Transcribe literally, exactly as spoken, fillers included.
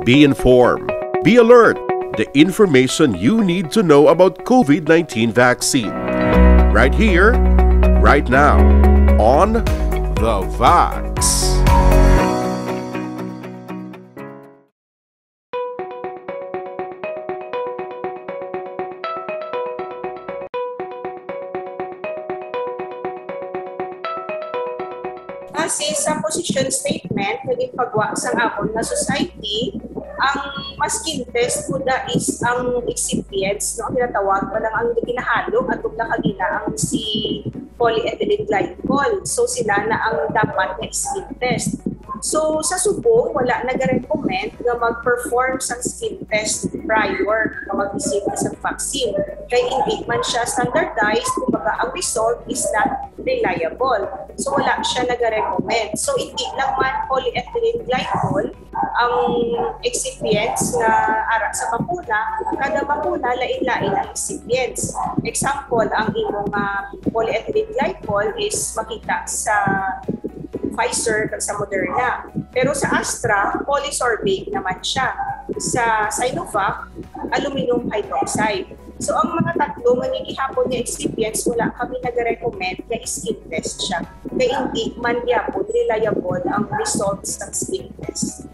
Be informed. Be alert. The information you need to know about COVID nineteen vaccine. Right here, right now, on The Vax. Base sa position statement nga ginpagwa sang amon nga society, ang mas skin test mo da is ang excipients, no? Ang ginatawag pa lang ang ginahalog atong nakagina ang si polyethylene glycol. So sila na ang dapat nga skin test. So sa subong, wala nagarecommend nga mag-perform sang skin test prior nga mag-receive sa vaccine. Kay hindi man siya standardized, kumbaga ang result is not reliable. So wala siya nagarecommend. So hindi lang man polyethylene glycol ang excipients nga ara sa bakuna, kada bakuna lain-lain ang excipients. Example, ang imong uh, polyethylene glycol is makita sa Pfizer kag sa Moderna. Pero sa Astra, polysorbate naman siya. Sa Sinovac, aluminum hydroxide. So ang mga tatlo nga gihapon nga excipients, wala kami nag-recommend nga skin test siya. Kay hindi man gyapon reliable ang results sa skin test.